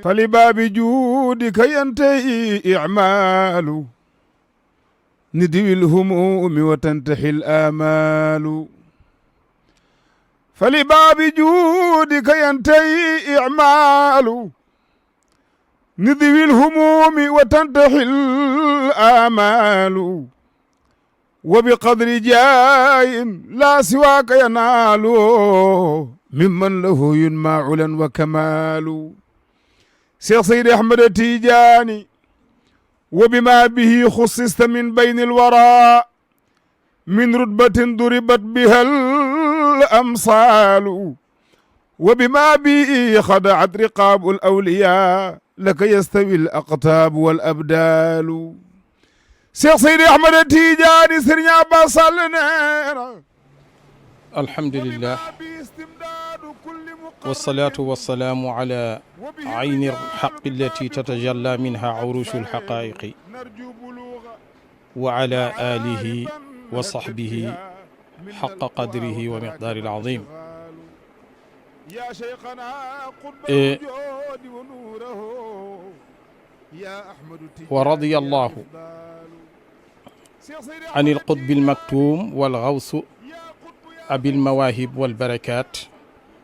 فلباب جودك ينتهي إعمال ندوي الهموم وتنتهي الآمال فلباب جودك ينتهي إعمال ندوي الهموم وتنتهي الآمال وبقدر جاي لا سواك ينال ممن له ينمى علا وكمال شيخ سيد أحمد التيجاني وبما به خصصت من بين الورى من رتبة ضربت بها الأمصال وبما به خضعت رقاب الأولياء لك يستوي الأقطاب والأبدال شيخ سيد أحمد التيجاني سرنا بصلنا الحمد لله والصلاة والسلام على عين الحق التي تتجلى منها عروش الحقائق وعلى آله وصحبه حق قدره ومقدار العظيم ورضي الله عن القطب المكتوم والغوث أبي المواهب والبركات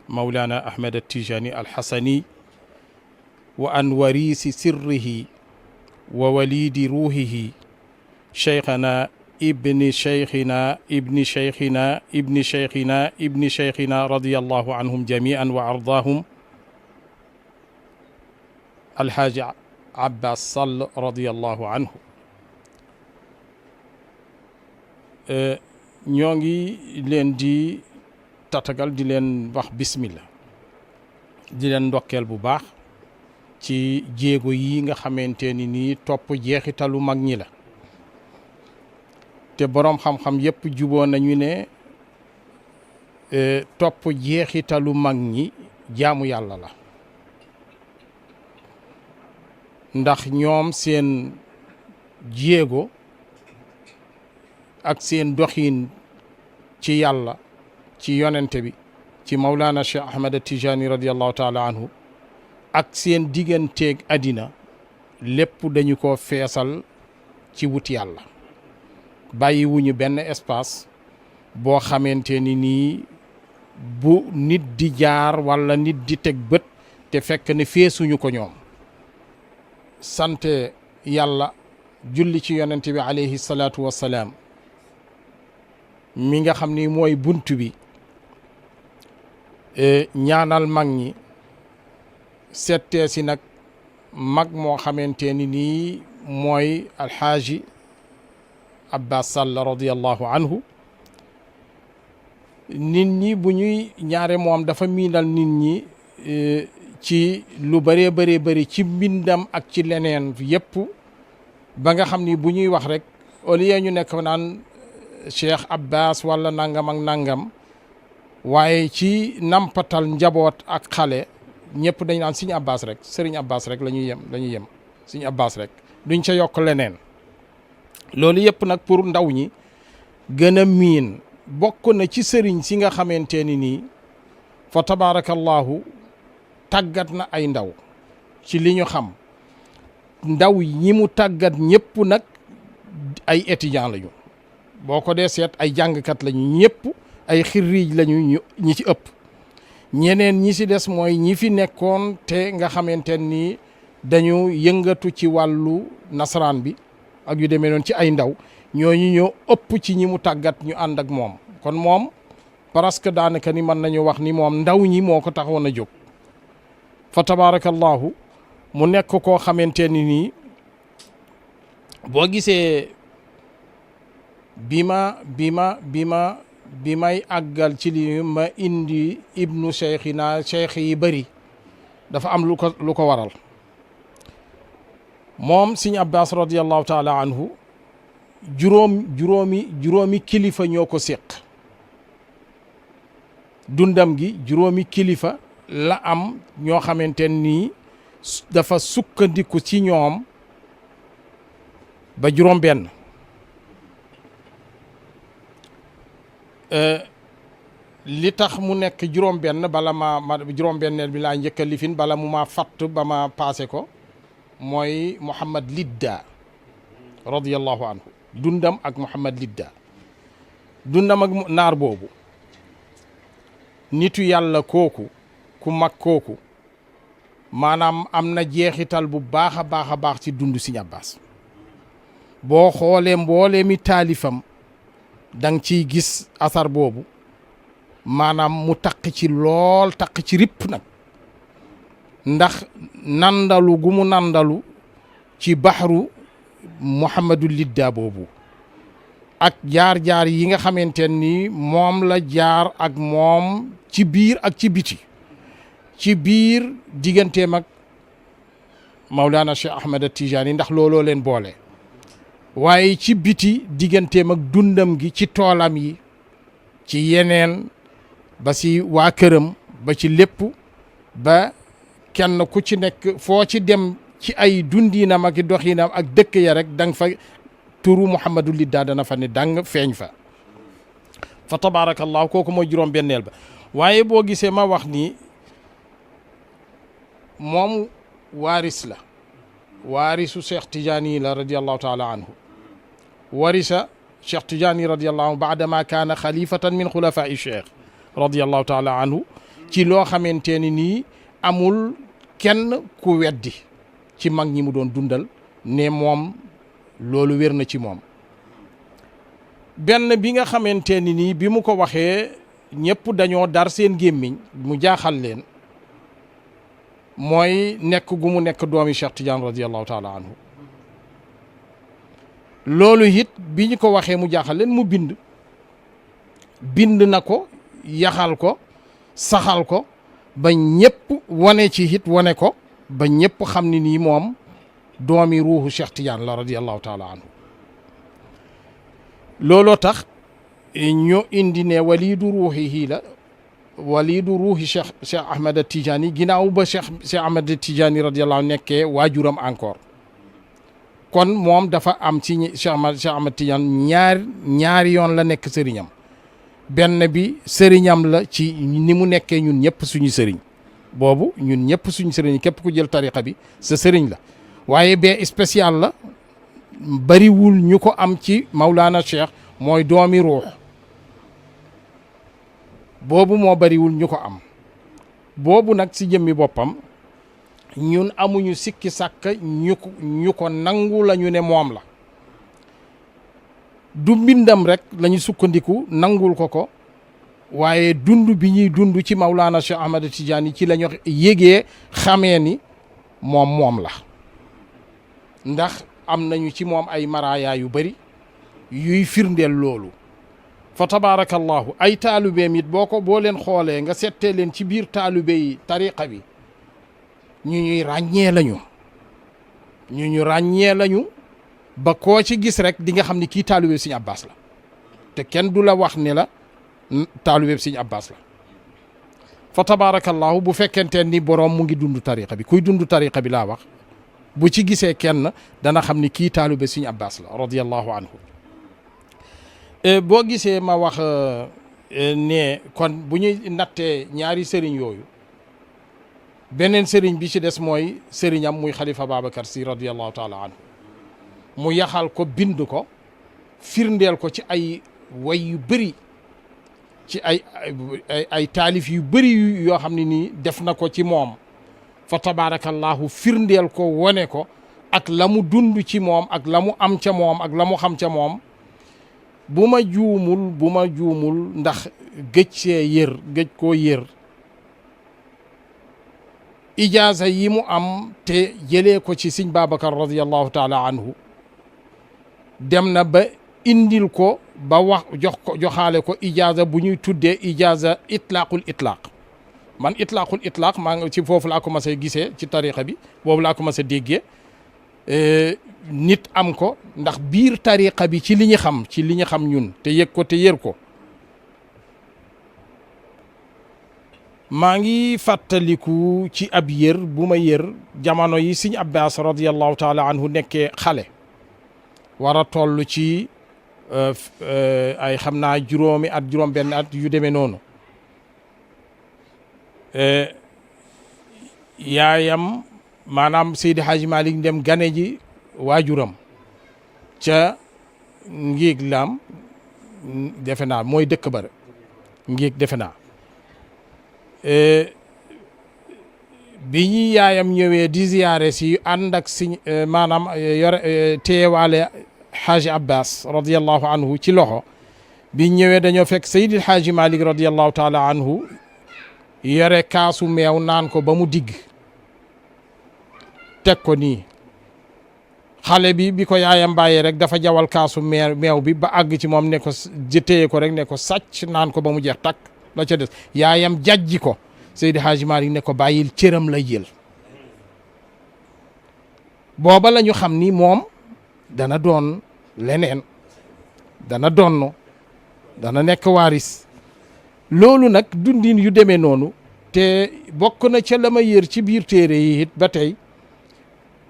مولانا أحمد التيجاني الحسني وأن وريث سره ووليد روحه شيخنا ابن شيخنا ابن شيخنا ابن شيخنا ابن شيخنا رضي الله عنهم جميعا وأرضاهم الحاج عباس صل رضي الله عنه. ñoo ngi leen di tatagal di leen wax bismillah di leen ndokkeel bu baax ci jéego yi nga xamante ni nii topp jeexitalu mag ñi la te boroom xam-xam yépp juboo nañu ne topp jeexitalu mag ñi jaamu yàlla la ndax ñoom seen jéego ak seen doxin ci yàlla ci yonente bi ci Mawlana Cheikh Ahmad Tijani radiyallahu taala anhu ak seen digganteeg àddina lépp dañu ko feesal ci wut yàlla bàyyiwuñu benn espace boo xamante ni nii bu nit di jaar walla nit di teg bët te fekk ne feesuñu ko ñoom sante yàlla julli ci yonente bi alayhi salaatu wassalaam mi nga xam ni mooy bunt bi ñaanal mag ñi settee si nag mag moo xamante ni nii mooy alxaaji Abbas Sall radiyallahu anhu nit ñi bu ñuy ñaare moom dafa miinal nit ñi ci lu bëree bëree bëri ci mbindam ak ci leneen yépp ba nga xam ni bu ñuy wax rek au lieu ñu nekk naan Cheikh Abbas wala nangam ak nangam waaye ci nampatal njaboot ak xale ñëpp dañ naan Sëriñ Abbas rek Sëriñ Abbas rek la ñuy yem Sëriñ Abbas rek duñ ca yokk leneen loolu yëpp nag pour ndaw ñi gën a miin bokk na ci sëriñ si nga xamante ni nii fa tabarakallahu tàggat na ay ndaw ci li ñu xam ndaw ñi mu tàggat ñëpp nag ay étudiants lañu boo ko dee seet ay jàngkat lañu ñëpp ay xirriij lañu ñi ci ëpp ñeneen ñi ci des mooy ñi fi nekkoon te nga xamante ni dañu yëngatu ci wàllu nasaraan bi ak yu demee noonu ci ay ndaw ñooñu ñoo ëpp ci ñi mu tàggat ñu ànd ak moom kon moom parce que daanaka ni mën nañu wax ni moom ndaw ñi moo ko taxoon a jóg fa tabarakallahu mu nekk koo xamante ni nii boo gisee bi may àggal ci li ma indi ibnu cheikhina cheikh yi bëri dafa am lu ko waral moom Sëriñ Abbas radiallahu taala anhu juróomi kilifa ñoo ko séq dundam gi juróomi kilifa la am ñoo xamante nii dafa sukkandiku ci ñoom ba juróom benn li tax mu nekk juróom-benn bala ma juróom-benneel bi laa njëkk a lifin bala mu ma fatt ba ma paase ko mooy Muhammad Lidda radiyallahu anhu dundam ak Muhammad Lidda dundam ak naar boobu nitu yàlla kooku ku mag kooku maanaam am na jeexital bu baax a baax a baax ci dund Sëñ Abbas boo xoolee mboolee mi taalifam danga ciy gis asar boobu maanaam mu taq ci lool taq ci ripp nag ndax nandalu gu mu nandalu ci baxru Muhammadu Lidda boobu ak jaar-jaar yi nga xamante ni moom la jaar ak moom ci biir ak ci biti ci biir digganteem ak Mawlana Cheikh Ahmed Tidiane ndax looloo leen boole waaye ci biti digganteem ak dundam gi ci toolam yi ci yeneen ba si waa këram ba ci lépp ba kenn ku ci nekk foo ci dem ci ay dundiinam ak doxiinam ak dëkk ya rek danga fa turu Muhammadu Lidda dana fa ne dang feeñ fa tabaarakallahu kooku mooy juróom benneel ba waaye boo gisee ma wax ni moom waaris la waarisu Cheikh Tidiane la radiyallahu taala anhu warisa Cheikh Tidiane radiyallahu anhu baadama kaana xalifatan min xulafai Cheikh radiyallahu taala anhu ci loo xamante ni nii amul kenn ku weddi ci mag ñi mu doon dundal ne moom loolu wér na ci moom benn bi nga xamante ni nii bi mu ko waxee ñëpp dañoo dar seen gémmiñ mu jaaxal leen mooy nekk gu mu nekk doomi Cheikh Tidiane radiyallahu taala anhu loolu it bi ñu ko waxee mu jaaxal leen mu bind na ko yaxal ko saxal ko ba ñëpp wane ci it wane ko ba ñëpp xam ni nii moom doomi ruuxu Cheikh Tidiane la radiyallahu taala anhu looloo tax ñu indi ne waliidu ruuxihi la waliidu ruuxi Cheikh Ahmed Tidiane ginnaaw ba Cheikh Ahmed Tidiane radiyallahu nekkee waajuram encore kon moom dafa am ci Cheikh Ahmed Tidiane ñaari yoon la nekk sëriñam benn bi sëriñam la ci ni mu nekkee ñun ñëpp suñu sëriñ boobu ñun ñëpp suñu sëriñ képp ku jël tariqa bi sa sëriñ la waaye bee spécial la bariwul ñu ko am ci Maulana Cheikh mooy doomi ruux boobu moo bariwul ñu ko am boobu nag si jëmmi boppam ñun amuñu sikki sàkk ñu ko nangu la ñu ne moom la du mbindam rek lañu sukkandiku nangul ko waaye dund bi ñuy dund ci Maulana Cheikh Ahmed Tidiane ci la ñu yégee xamee ni moom la ndax am nañu ci moom ay maraaya yu bari yuy firndeel loolu fa tabaarakallahu ay taalubeem it boo leen xoolee nga settee leen ci biir taalube yi tariqa bi ñu ràññee lañu ba koo ci gis rek di nga xam ni kii taalube Sëñ Abbas la te kenn du la wax ne la taalube Sëñ Abbas la fa tabaarakallahu bu fekkente ni boroom mu ngi dund tariqa bi kuy dund tariqa bi laa wax bu ci gisee kenn dana xam ni kii taalube Sëñ Abbas la radiyallahu anhu boo gisee ma wax ne kon bu ñuy nattee ñaari sëriñ yooyu beneen sëriñ bi ci des mooy sëriñam muy xalifa Babacar Sy radiyallahu taala anhu mu yaxal ko bind ko firndeel ko ci ay way yu bëri ci ay taalif yu bëri yoo xam ne nii def na ko ci moom fa tabaarakallahu firndeel ko wone ko ak la mu dund ci moom ak la mu am ca moom ak la mu xam ca moom bu ma juumul ndax gëj koo yër ijaaza yi mu am te jëlee ko ci Sëñ Babacar radiyallahu taala anhu dem na ba indil ko ba joxaale ko ijaaza bu ñuy tuddee ijaaza itlaaqul itlaaq man itlaaqul itlaaq maa ngi ci foofu laa commencé gisee ci tariqa bi boobu laa commencé déggee nit am ko ndax biir tariqa bi ci li ñu xam ñun te yëg ko te yër ko maa ngi fàttaliku ci ab yër bu ma yër jamono yi Sëñ Abbas radiyallahu taala anhu nekkee xale war a toll ci ay xam naa juróom benn at yu demee noonu yaayam maanaam Seydi Hadji Malick dem gane ji waajuram ca Ngiig Lam defe naa mooy dëkk ba Ngiig defe naa bi ñuy yaayam ñëwee di ziyaare si ànd ak si maanaam yore teewaale Hadji Abbas radiyallahu anhu ci loxo bi ñëwee dañoo fekk Seydi Hadji Malick radiyallahu taala anhu yore kaasu meew naan ko ba mu digg teg ko nii xale bi ko yaayam bàyyee rek dafa jawal kaasu meew bi ba àgg ci moom ne ko téye ko rek ne ko sàcc naan ko ba mu jeex takk la ca des yaayam jajji ko Seydi Hadji Malick ne ko bàyyil cëram la jël booba la ñu xam ni moom dana doon leneen dana donno dana nekk waaris loolu nag dundin yu demee noonu te bokk na ca la ma yër ci biir téere yi it ba tey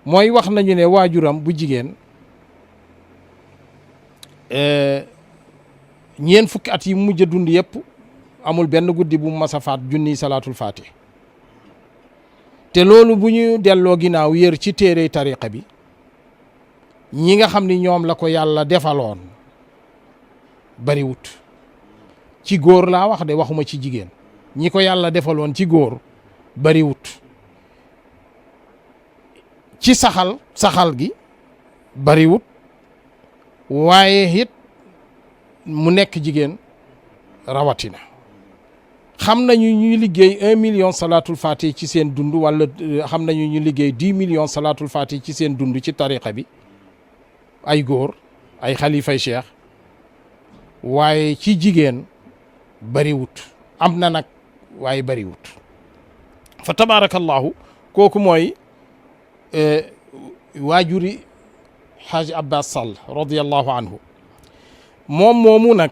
mooy wax nañu ne waajuram bu jigéen ñeen fukki at yi mujj a dund yëpp amul benn guddi bu mu mas a faat junniy salaatul faatih te loolu bu ñu delloo ginnaaw yër ci téere tariqa bi ñi nga xam ni ñoom la ko yàlla defaloon bariwut ci góor laa wax de waxuma ci jigéen ñi ko yàlla defaloon ci góor bariwut ci saxal gi bariwut waaye it mu nekk jigéen rawatina xam nañu ñuy liggéey 1 million salaatul fatih ci seen dund wala xam nañu ñu liggéey 10 millions salaatul fatih ci seen dund ci tariqa bi ay góor ay xalifay cheikh waaye ci jigéen bariwut am na nag waaye bariwut fa tabarakallahu kooku mooy waajuri Hadji Abbas Sall radiyallahu anhu moom moomu nag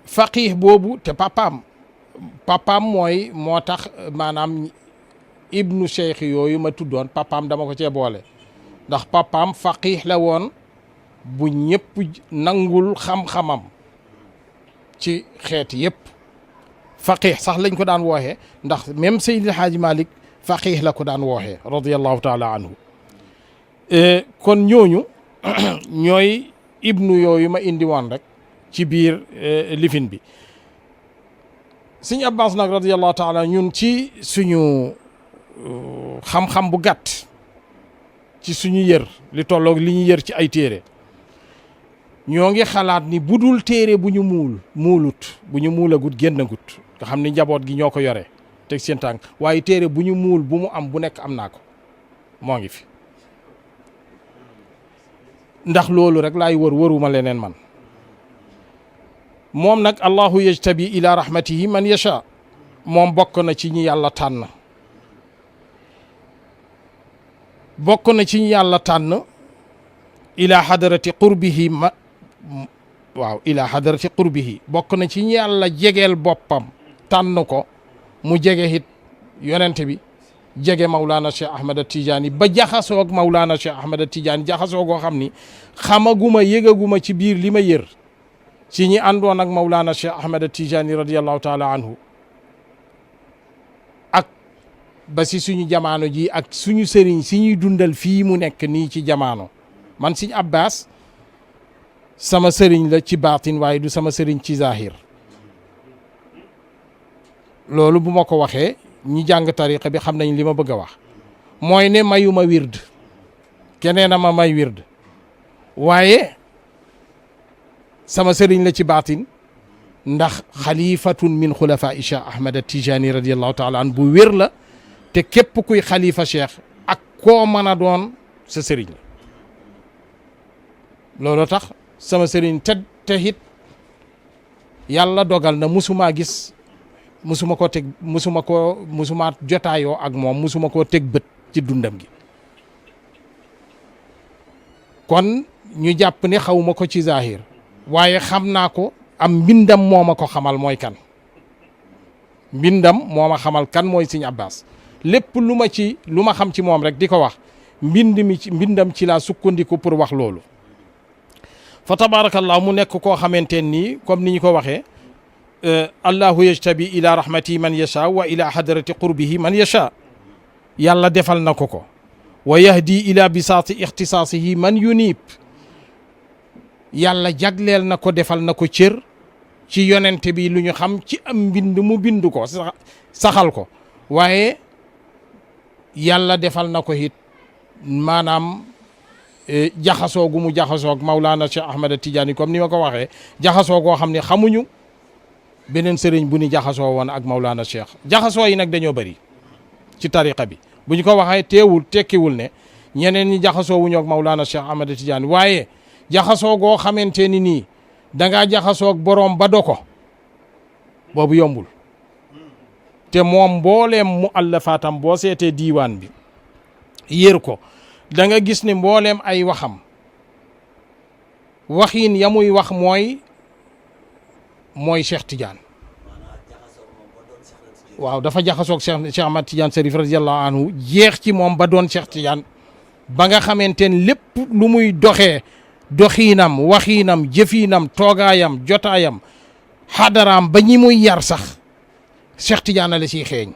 faqih boobu te papaam mooy moo tax maanaam ibnu cheikh yooyu ma tuddoon papaam dama ko cee boole ndax papaam faqih la woon bu ñëpp nangul xam-xamam ci xeet yëpp faqih sax lañ ko daan wooxee ndax même Seydi Hadji Malick faqih la ko daan wooxee radiyallahu taala anhu kon ñooñu ñooy ibnu yooyu ma indi woon rek ci biir lifin bi Sëñ Abbas nag radiyallahu taala ñun ci suñu xam-xam bu gàtt ci suñu yër li tolloog li ñu yër ci ay téere ñoo ngi xalaat ni budul téere bu ñu muulut bu ñu muulagut génnagut nga xam ni njaboot gi ñoo ko yore teg seen tànk waaye téere bu ñu muul bu mu am bu nekk am naa ko moo ngi fi ndax loolu rek laay wëruma leneen man moom nag allahu yajtabi ila rahmatihi man yasha moom bokk na ci ñi yàlla tànn bokk na ci ñi yàlla tànn ila hadarati qurbihi ila hadarati qurbihi bokk na ci ñi yàlla jegeel boppam tànn ko mu jege it yonent bi jege Maulana Cheikh Ahmed Tidiane ba jaxasoo ak Maulana Cheikh Ahmed Tidiane jaxasoo goo xam ni xamaguma yëgaguma ci biir li ma yër ci ñi àndoon ak Maulana Cheikh Ahmed Tidiane radiyallahu taala anhu ak ba si suñu jamono ji ak suñu sëriñ si ñuy dundal fii mu nekk nii ci jamono man Sëñ Abbas sama sëriñ la ci baatin waaye du sama sëriñ ci zahir loolu bu ma ko waxee ñi jàng tariqa bi xam nañ li ma bëgg a wax mooy ne mayuma wird keneen a ma may wird waaye sama sëriñ la ci baatin ndax xalifatun min xulafa Cheikh Ahmed Tijani radiyallahu taala an bu wér la te képp kuy xalifa cheikh ak koo mën a doon sa sëriñ la loolu tax sama sëriñ te it yàlla dogal na musuma gis musuma jotaayoo ak moom musuma koo teg bët ci dundam gi kon ñu jàpp ne xawma ko ci zahir waaye xam naa ko am mbindam moo ma ko xamal mooy kan mbindam moo ma xamal kan mooy Sëñ Abbas lépp lu ma xam ci moom rek di ko wax mbindam ci laa sukkandiku pour wax loolu fa tabarakallah mu nekk koo xamante nii comme ni ñu ko waxee allahu yajtabi ila rahmati man yasha wa ila hadrati qurbihi man yasha yàlla defal na ko ko wa yahdi ila bisaati ixtisaasihi man yunib yàlla jagleel na ko defal na ko cër ci yonente bi lu ñu xam ci am mbind mu bind ko saxal ko waaye yàlla defal na ko it maanaam jaxasoo gu mu jaxasoog Maulana Cheikh Ahmed Tidiane comme ni ma ko waxee jaxasoo goo xam ne xamuñu beneen sëriñ bu ni jaxasoo woon ak Maulana Cheikh jaxasoo yi nag dañoo bëri ci tariqa bi bu ñu ko waxee tekkiwul ne ñeneen ñi jaxasoo wuñu ak Maulana Cheikh Ahmed Tidiane waaye jaxasoo goo xamante ni nii dangaa jaxasoog boroom ba do ko boobu yombul te moom mbooleem mu allafaatam boo seetee diiwaan bi yër ko da nga gis ne mbooleem ay waxam waxiin ya muy wax mooy Cheikh Tidiane waaw dafa jaxasoog Cheikh Ahmad Tidiane Serif radiyallahu anhu jeex ci moom ba doon Cheikh Tidiane ba nga xamante ne lépp lu muy doxee doxiinam waxiinam jëfiinam toogaayam jotaayam xadaraam ba ñi muy yar sax Cheikh Tidiane la siy xeeñ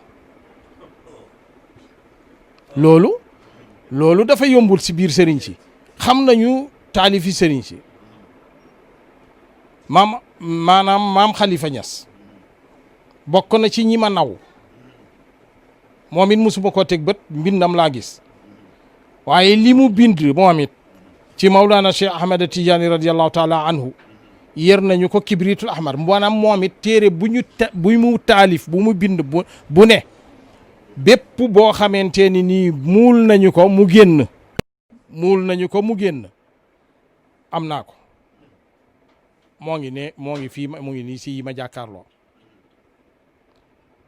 loolu dafa yombul si biir sëriñ si xam nañu taalifi sëriñ si maam Khalifa Niass bokk na ci ñi ma naw moom it musuma koo teg bët mbindam laa gis waaye li mu bind moom it ci Maulana Cheikh Ahmed Tidiane radiyallahu taala anhu yër nañu ko kibritul ahmar maanaam moom it téere bu mu taalif bu mu bind bu ne bépp boo xamante ni nii muul nañu ko mu génn am naa ko moo ngi fii mu ngi nii si yi ma jàkkaarloo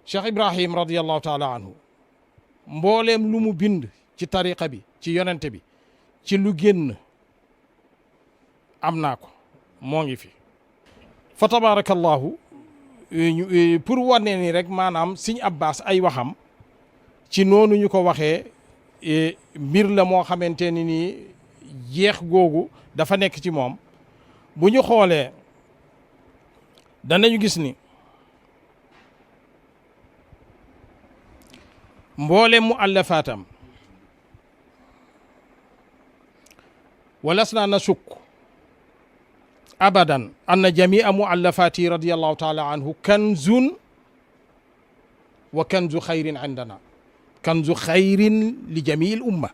Cheikh Ibrahim radiyallahu taala anhu mbooleem lu mu bind ci tariqa bi ci yonente bi ci lu génn am naa ko moo ngi fi fa tabarakallahu pour wane ni rek maanaam Sëñ Abbas ay waxam ci noonu ñu ko waxee mbir la moo xamante ni nii jeex googu dafa nekk ci moom bu ñu xoolee danañu gis ni mboolem mu allafaatam walasna nasuk abadan anna jamia muallafati radiyallahu taala anhu kanzun wa kanzu xayrin indana kanzu xayrin li jamii l umma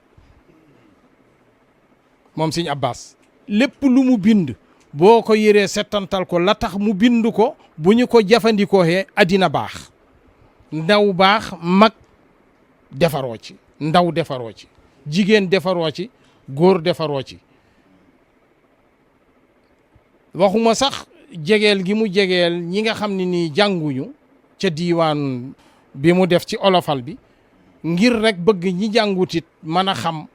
moom Sëñ Abbas lépp lu mu bind boo ko yëree settantal ko la tax mu bind ko bu ñu ko jëfandikoo addina baax ndaw baax mag defaroo ci ndaw defaroo ci jigéen defaroo ci góor defaroo ci waxuma sax jegeel gi mu jegeel ñi nga xam ne nii jànguñu ca diiwaan bi mu def ci olofal bi ngir rek bëgg ñi jàngutit mën a xam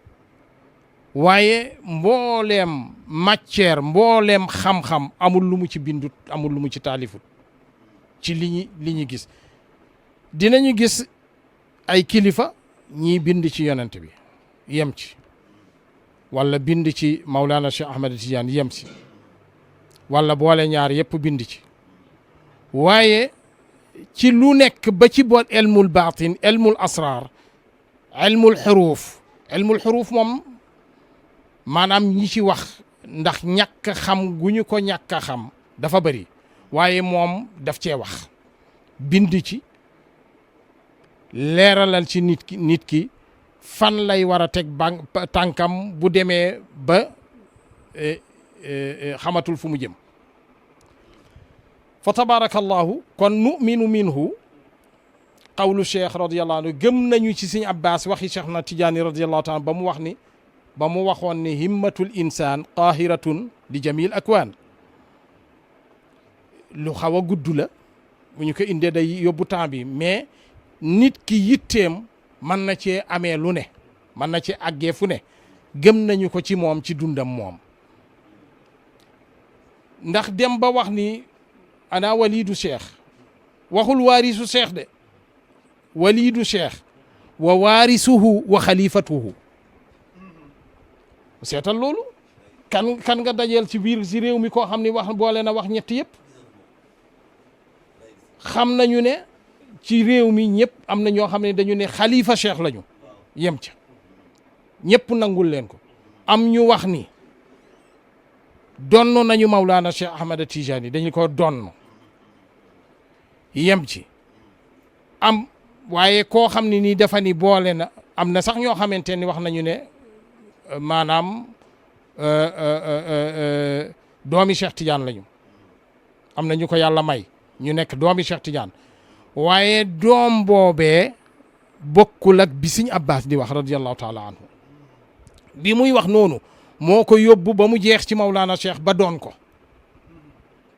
waaye mbooleem matière mbooleem xam-xam amul lu mu ci bindut amul lu mu ci taalifut ci li ñu gis dinañu gis ay kilifa ñii bind ci yonent bi yem ci wala bind ci Maulana Cheikh Ahmed Tidiane yem si wala boole ñaar yëpp bind ci waaye ci lu nekk ba ci bool ilmul baatin ilmul asrar ilmul xuruuf moom maanaam ñi ci wax ndax ñàkk xam gu ñu ko ñàkk a xam dafa bëri waaye moom daf cee wax bind ci leeralal ci nit ki fan lay war a teg tànkam bu demee ba xamatul fu mu jëm fa tabarakallahu kon numinu minhu qawlu cheikh radiallahu anhu gëm nañu ci Sëñ Abbas waxi cheikh na Tidiane radiallahu taala ba mu waxoon ni himmatul insaan qahiratun li jamil akwaan lu xaw a gudd la bu ñu ko indee day yóbbu temps bi mais nit ki yitteem mën na cee amee lu ne mën na ci àggee fu ne gëm nañu ko ci moom ci dundam moom ndax dem ba wax ni ana walidu cheikh waxul waarisu cheikh de walidu cheikh wa waarisuhu wa xalifatuhu seetal loolu kan nga dajeel ci biir si réew mi koo xam ni wax boole na wax ñett yëpp xam nañu ne ci réew mi ñëpp am na ñoo xam ne dañu ne xalifa cheikh lañu yem ca ñëpp nangul leen ko am ñu wax ni donn nañu Mawlana Cheikh Ahmad Tijani dañu ko donn yem ci am waaye koo xam ne nii dafa ni boole na am na sax ñoo xamante ni wax nañu ne maanaam doomi Cheikh Tidiane lañu am na ñu ko yàlla may ñu nekk doomi Cheikh Tidiane waaye doom boobee bokkul ak bi Sëñ Abbas di wax radiyallahu taala anhu bi muy wax noonu moo ko yóbbu ba mu jeex ci Mawlana Cheikh ba doon ko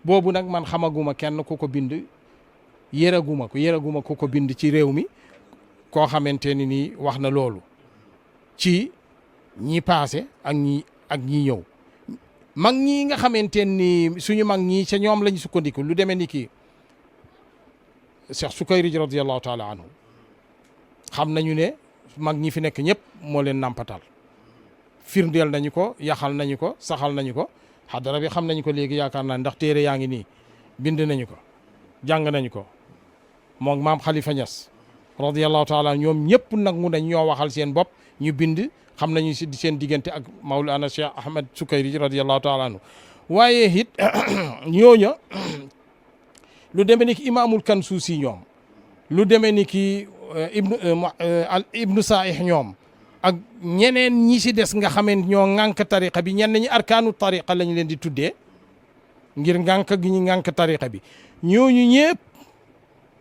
boobu nag man xamaguma kenn ku ko bind yëraguma ku ko bind ci réew mi koo xamante ni nii wax na loolu ci ñi paase ak ñi ñëw mag ñi nga xamante ni suñu mag ñi ca ñoom lañ sukkandiku lu demee ni kii Cheikh Sukayri radiyallahu taala anhu xam nañu ne mag ñi fi nekk ñëpp moo leen nampatal firndeel nañu ko yaxal nañu ko saxal nañu ko xadara bi xam nañu ko léegi yaakaar naa ndax téere yaa ngi nii bind nañu ko jàng nañu ko moom maam Khalifa Niass radiyallahu taala ñoom ñëpp nag mu dañ ñoo waxal seen bopp ñu bind xam nañu si seen diggante ak Mawlana Cheikh Ahmed Sukayri radiyallahu taala anhu waaye it ñooña lu demee ni ki imaamul Kansuusi ñoom lu demee ni ki ibnu Saih ñoom ak ñeneen ñi si des nga xamante ñoo ŋànk tariqa bi ñenn ñi arkaanu tariqa lañ leen di tuddee ngir ŋànk gi ñu ŋànk tariqa bi ñooñu ñëpp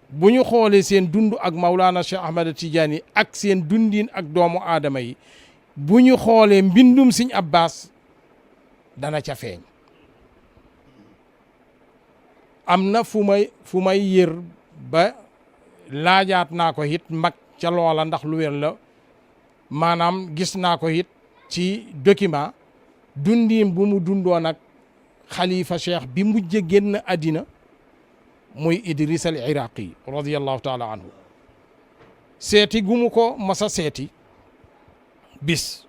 bu ñu xoolee seen dund ak Mawlana Cheikh Ahmad Tidiane ak seen dundin ak doomu aadama yi bu ñu xoolee mbindum Sëñ Abbas dana ca feeñ am na fu may yër ba laajaat naa ko it mag ca loola ndax lu wér la maanaam gis naa ko it ci document dundiim bu mu dundoon ak xalifa cheikh bi mujj génn àddina muy Idris al Iraqi radiyallahu taala anhu seeti gu mu ko masa seeti bis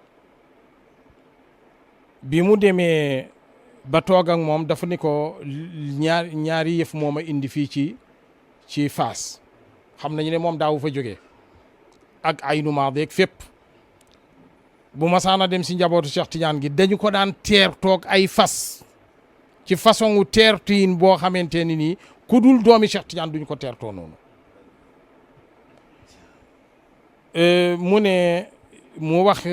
bi mu demee ba toog ak moom dafa ni ko ñaari yëf mooma indi fii ci Faas xam nañu ne moom daawu fa jógee ak Aynu Maadeeg fépp bu masaana dem si njabootu Cheikh Tidiane gi dañu ko daan teer toog ay fas ci façon wu teertuyin boo xamante ni nii ku dul doomi Cheikh Tidiane duñu ko teertoo noonu mu ne mu wax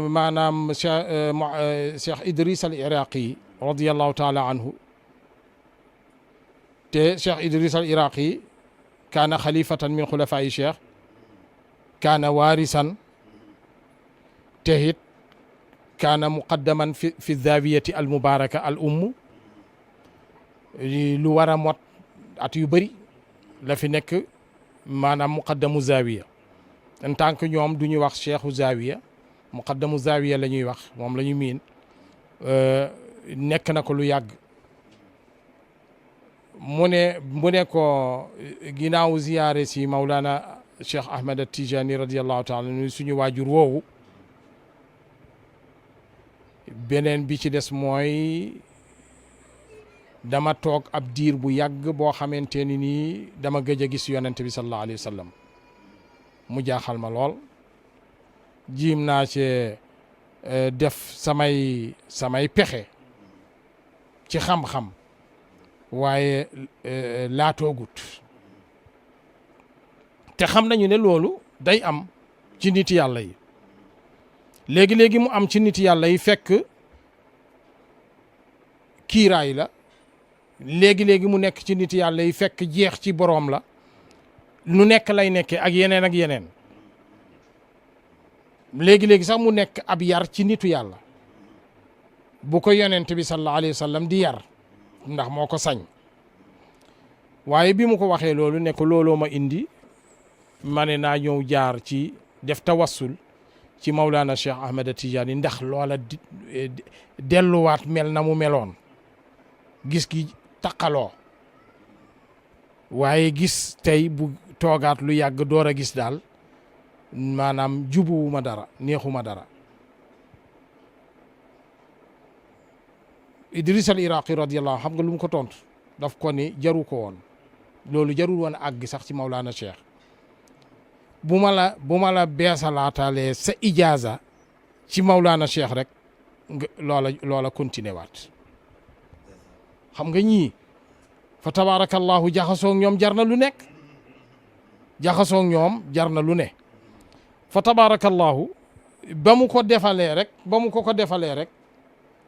maanaam Cheikh Idris al Iraqi radiyallahu taala anhu te Cheikh Idris al Iraqi kaana xalifatan min xulafaa'i Cheikh kaana waarisan te it kaana muqaddaman fi zawiyati al mubaraka al lu war a mot at yu bëri la fi nekk maanaam muqaddamu zawiya en tant que ñoom du ñu wax cheikhu zawiya muqaddamu zawiya la ñuy wax moom la ñu miin nekk na ko lu yàgg mu ne ko ginnaaw ziyaare si Mawlana Cheikh Ahmed Tijani radiyallahu taala anhu suñu waajur woowu beneen bi ci des mooy dama toog ab diir bu yàgg boo xamante ni nii dama gëj a gis yonent bi sallallahu alayhi wa sallam mu jaaxal ma lool jiim naa ci def samay pexe ci xam-xam waaye laatoogut te xam nañu ne loolu day am ci nit yàlla yi léegi-léegi mu am ci nit yàlla yi fekk kiiraay la léegi-léegi mu nekk ci nit yàlla yi fekk jeex ci boroom la lu nekk lay nekkee ak yeneen léegi-léegi sax mu nekk ab yar ci nitu yàlla bu ko yonent bi sallallahu alayhi wa sallam di yar ndax moo ko sañ waaye bi mu ko waxee loolu ne ko looloo ma indi ma ne naa ñëw jaar ci def tawassul ci Mawlana Cheikh Ahmed Tidiane ndax loola delluwaat mel na mu meloon gis gi taqaloo waaye gis tey bu toogaat lu yàgg door a gis daal maanaam jubuwuma dara neexuma dara Idris al Iraqi radiyallahu xam nga lu mu ko tontu daf ko ni jaru ko woon loolu jarul woon àgg sax ci Mawlana Cheikh bu ma la beesalaatalee sa ijaaza ci Mawlana Cheikh rek loola continuer waat xam nga ñii fa tabarakallahu jaxasoog ñoom jar na lu nekk jaxasoog ñoom jar na lu ne fa tabarakallahu ba mu ko defalee rek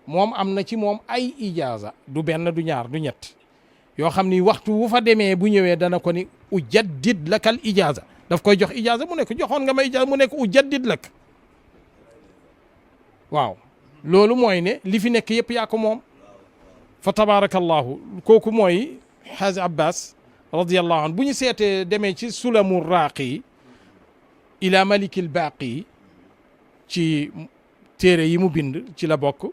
moom am na ci moom ay ijaaza du benn du ñaar du ñett yoo xam ni waxtu wu fa demee bu ñëwee dana ko ni ujaddid lakal ijaaza daf koy jox ijaaza mu nekk joxoon nga ma ijaaza mu nekk ujaddid lak waaw loolu mooy ne li fi nekk yëpp yaa ko moom fa tabarakallahu kooku mooy Haji Abbas radiyallahu anhu bu ñu seetee demee ci sulamu raaqi ila malikil baaqi ci téere yi mu bind ci la bokk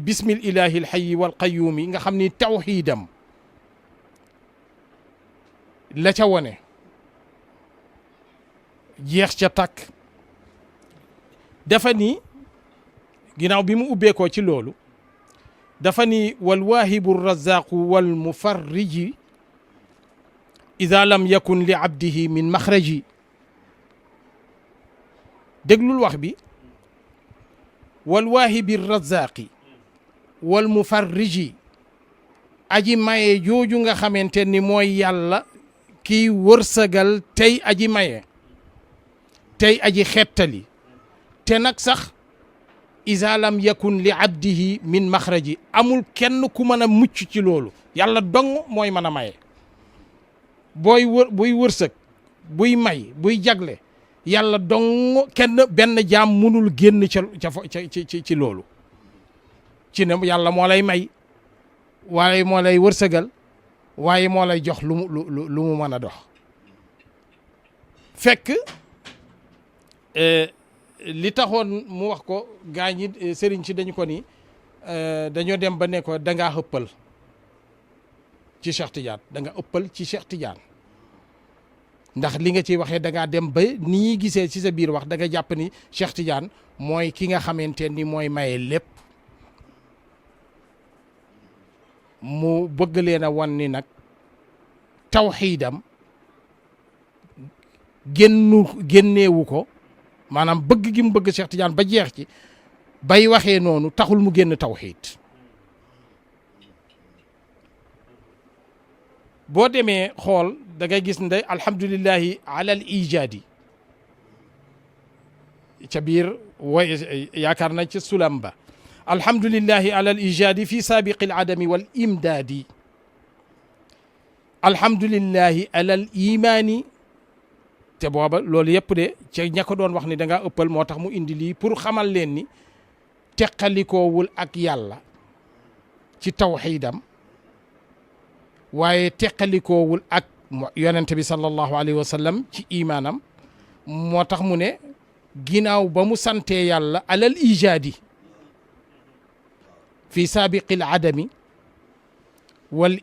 bismil ilahi alhayyi wal qayyumi nga xam ni tawxiidam la ca wone jeex ca takk dafa ni ginnaaw bi mu ubbeekoo ci loolu dafa ni wal waahibu razaqu wal mufarriji ida lam yakun li abdihi min maxraji déglul wax bi wal waahibi razaqi wal mufarriji aji maye jooju nga xamante ni mooy yàlla kiy wërsëgal tey aji maye tey aji xettali te nag sax iza lam yakun li abdihi min maxraji amul kenn ku mën a mucc ci loolu yàlla dong mooy mën a maye buy wërsëg buy may buy jagle yàlla dong benn jaam munul génn ci loolu ci ne yàlla moo lay may waaye moo lay wërsëgal waaye moo lay jox lu mu mën a dox fekk li taxoon mu wax ko gaa ñi sëriñ si dañu ko ni dañoo dem ba ne ko dangaa ëppal ci Cheikh Tidiane da nga ëppal ci Cheikh Tidiane ndax li nga ciy waxee da ngaa dem ba ni ñuy gisee ci sa biir wax da nga jàpp ni Cheikh Tidiane mooy ki nga xamante ni mooy maye lépp mu bëgg leen a wan ni nag tawxiidam génneewu ko maanaam bëgg gi mu bëgg Cheikh Tidiane ba jeex ci bay waxee noonu taxul mu génn tawxiid boo demee xool da ngay gis ne alhamdulillahi ala al ijaadi ca biir way yaakaar na ci sulam ba alhamdulillahi ala al ijaadi fi saabiqi al adami wal imdaadi alhamdulillahi ala al imaani te booba loolu yëpp de ca ña ko doon wax ni da ngaa ëppal moo tax mu indi lii pour xamal leen ni teqalikoowul ak yàlla ci tawxiidam waaye teqalikoowul ak yonente bi sallallahu alayhi wa sallam ci imaanam moo tax mu ne ginnaaw ba mu santee yàlla alal ijaadi fi saabiqil adami wal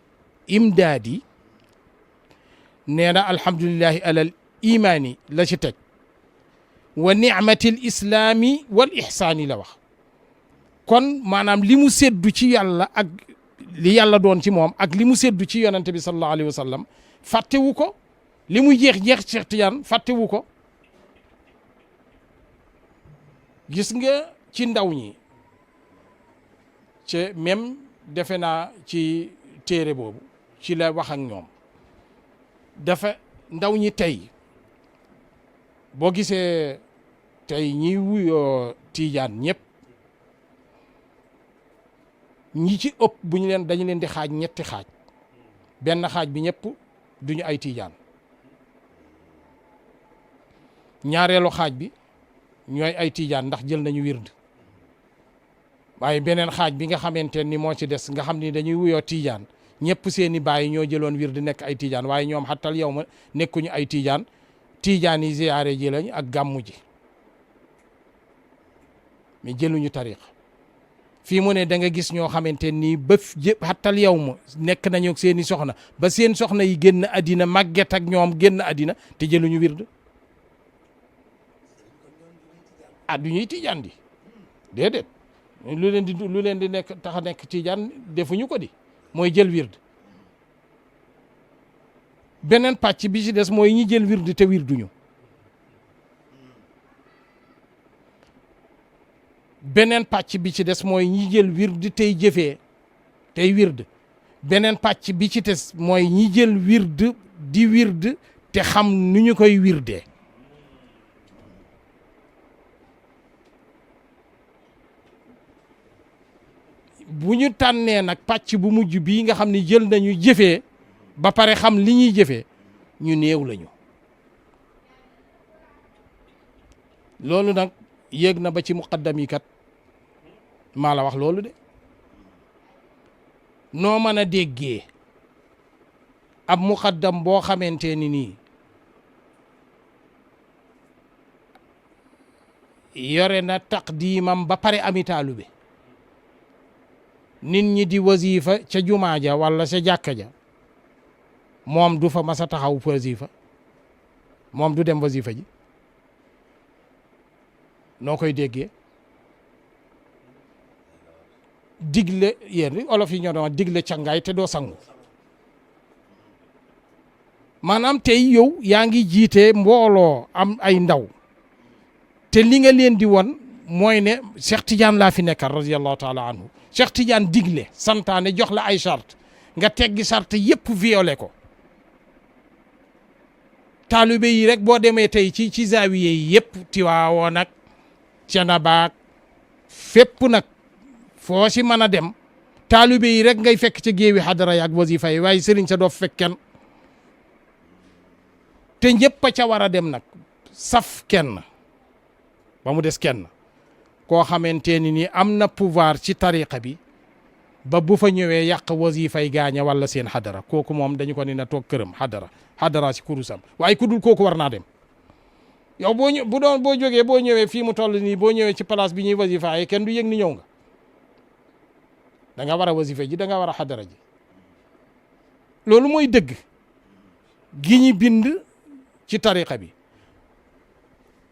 imdaadi nee na alhamdulillahi alal imaani la ci teg wa nicmatil islaami wal ixsaani la wax kon maanaam li mu séddu ci yàlla ak li yàlla doon ci moom ak li mu séddu ci yonente bi sallallahu alayhi wa sallam fàttewu ko li muy jeex Cheikh Tidiane fàttewu ko gis nga ci ndaw ñi ci même defe naa ci téere boobu ci la wax ak ñoom dafa ndaw ñi tey boo gisee tey ñiy wuyoo Tidiane ñëpp ñi ci ëpp bu ñu leen dañu leen di xaaj ñetti xaaj benn xaaj bi ñëpp duñu ay Tidiane ñaareelu xaaj bi ñooy ay Tidiane ndax jël nañu wird waaye beneen xaaj bi nga xamante ni moo ci des nga xam ni dañuy wuyoo Tidiane ñëpp seeni baay ñoo jëloon wird nekk ay Tidiane waaye ñoom xattal yow ma nekkuñu ay Tidiane Tidiane yi ziyaare ji lañ ak gàmmu ji mais jëluñu tariq fii mu ne da nga gis ñoo xamante nii ba xattal yow ma nekk nañu ak seeni soxna ba seen soxna yi génn àddina màgget ak ñoom génn àddina te jëluñu wird ah du ñuy Tidiane di déedéet lu leen di nekk tax a nekk Tidiane defuñu ko di mooy jël wird beneen pàcc bi ci des mooy ñi jël wird te wirduñu. beneen pàcc bi ci des mooy ñi jël wird tey jëfee tey wird. beneen pàcc bi ci des mooy ñi jël wird di wird te xam nu ñu koy wirdee. bu ñu tànnee nag pàcc bu mujj bii nga xam ni jël nañu jëfee ba pare xam li ñuy jëfee ñu néew lañu. loolu nag yéeg na ba ci muqaddam yi kat maa la wax loolu de. noo mën a déggee ab muqaddam boo xamante ni nii yore na taqdiimam ba pare ami taalube nit ñi di wasifa ca jumaa ja walla ca jàkka ja moom du fa mas a taxaw wasifa moom du dem wasifa ji noo koy déggee digle yéen olof yi ñoo doon digle cangaay te doo sangu maanaam tey yow yaa ngi jiite mbooloo am ay ndaw te li nga leen di won mooy ne Cheikh Tidiane laa fi nekkal radiyallahu taala anhu Cheikh Tidiane digle santaane jox la ay charte nga teggi charte yépp violé ko taalibe yi rek boo demee tey ci zaawiye yi yépp Tiwaawoon nag Cenaba fépp nag foo si mën a dem taalibe yi rek ngay fekk ca géewi xadara yaak wasifa yi waaye sëriñ sa doo fekk kenn te ñëpp a ca war a dem nag saf kenn ba mu des kenn koo xamante ni nii am na pouvoir ci tariqa bi ba bu fa ñëwee yàq wasifay gaaña wala seen xadara kooku moom dañu ko ni na toog këram xadara si kurusam waaye ku dul kooku war naa dem yow boo jógee boo ñëwee fii mu toll nii boo ñëwee ci place bi ñuy wasifa yi kenn du yëg ni ñëw nga da nga war a wasifa ji da nga war a xadara ji loolu mooy dëgg gi ñi bind ci tariqa bi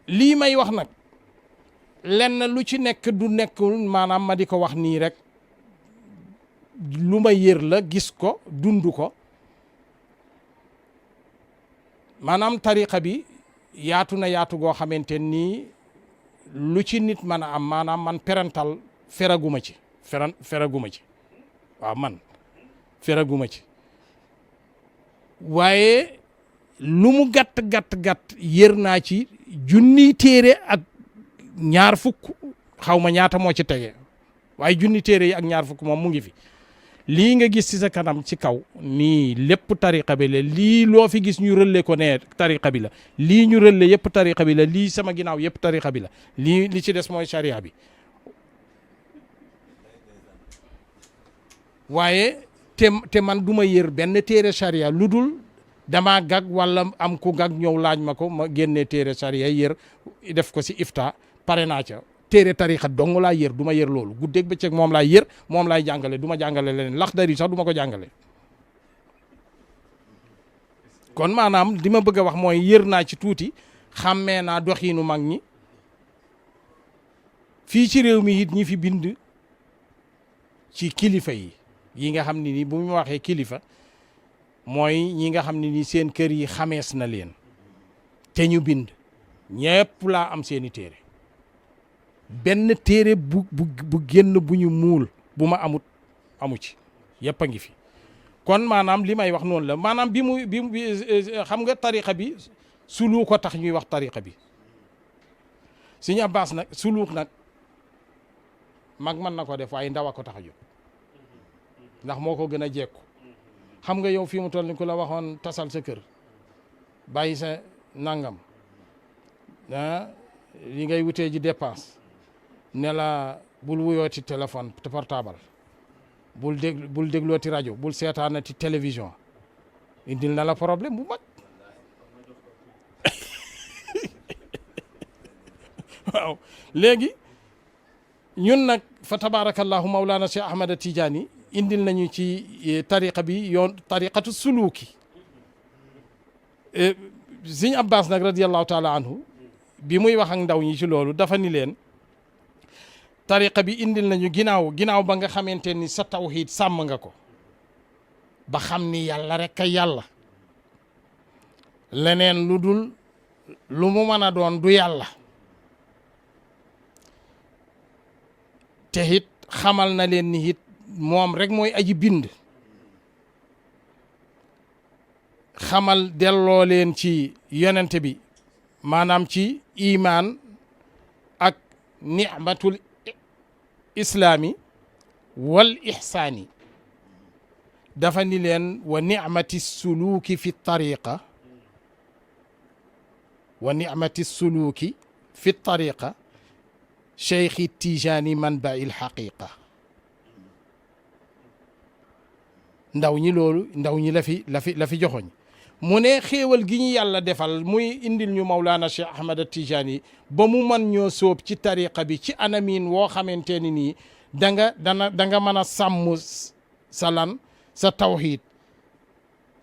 lii may wax nag lenn lu ci nekk du nekkul maanaam ma di ko wax nii rek lu ma yër la gis ko dund ko maanaam tariqa bi yaatu na yaatu goo xamante nii lu ci nit mën a am maanaam man parental feraguma ci feraguma ci waaw man feraguma ci waaye lu mu gàtt yër naa ci junniy téere ak ñaar fukk xaw ma ñaata moo ci tege waaye junni téere yi ak ñaar fukk moom mu ngi fi lii nga gis ci sa kanam ci kaw nii lépp tariqa bi la lii loo fi gis ñu rëlle ko ne tariqa bi la lii ñu rëlle yëpp tariqa bi la lii sama ginnaaw yëpp tariqa bi la lii li ci des mooy charia bi waaye te man du ma yër benn téere charia lu dul damaa gag wala am ku gag ñëw laaj ma ko ma génnee téere charia yër def ko si ifta pare naa ca téere tarixa dong laa yër du ma yër loolu guddeeg bëccëg moom laay yër moom laay jàngale du ma jàngale leneen Laxdari sax du ma ko jàngale kon maanaam li ma bëgg a wax mooy yër naa ci tuuti xàmmee naa doxiinu mag ñi fii ci réew mi it ñi fi bind ci kilifa yi nga xam ne ni bu mu waxee kilifa mooy ñi nga xam ne ni seen kër yi xamees na leen te ñu bind ñëpp laa am seeni téere benn téere bu génn bu ñu muul bu ma amu ci yëpp a ngi fi kon maanaam li may wax noonu la maanaam bi xam nga tariqa bi suluuk ko tax ñuy wax tariqa bi Sëñ Abbas nag suluuk nag mag mën na ko def waaye ndaw a ko tax a jóg ndax moo ko gën a jekku xam nga yow fii mu toll ni ku la waxoon tasal sa kër bàyyi sa nangam li ngay wutee ji dépense ne la bul wuyooti téléphone te portable bul déglooti rajo bul seetaanati télévision indil na la problème bu mag waaw léegi ñun nag fa tabarakallahu Mawlana Cheikh Ahmad Tidiane indil nañu ci tariqa bi yoon tariqatu suluki Sëñ Abbas nag radiyallahu taala anhu bi muy wax ak ndaw ñi ci loolu dafa ni leen tariqa bi indil nañu ginnaaw ba nga xamante ni sa tawhid sàmm nga ko ba xam ni yàlla rek a yàlla leneen lu dul lu mu mën a doon du yàlla te it xamal na leen ni it moom rek mooy aji bind xamal delloo leen ci yonente bi maanaam ci imaan ak nicmatul islaami wal ixsaani dafa ni leen wa nicmati suluuki fi tariqa wa nicmati suluuki fi tariqa cheikhi tijaani manbai lxaqiqa ndaw ñi loolu ndaw ñi la fi joxoñ mu ne xéewal gi ñu yàlla defal muy indil ñu Mawlana Cheikh Ahmad Tijaani ba mu mën ñoo sóob ci tariqa bi ci anamin woo xamante ni nii da nga mën a sàmm sa lan sa tawxiid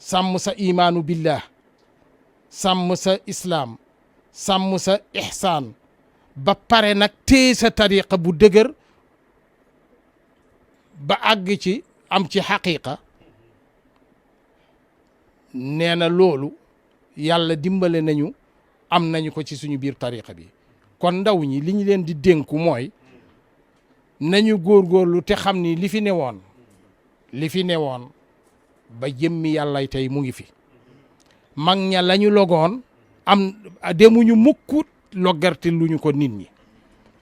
sàmm sa imaanu billah sàmm sa islaam sàmm sa ixsaan ba pare nag téye sa tariqa bu dëgër ba àgg ci am ci xaqiqa nee na loolu yàlla dimbale nañu am nañu ko ci suñu biir tariqa bi kon ndaw ñi li ñu leen di dénku mooy nañu góorgóorlu te xam ni li fi newoon ba jëmmi yàllay tey mu ngi fi mag ña lañu logoon am demuñu mukkut loggartil luñu ko nit ñi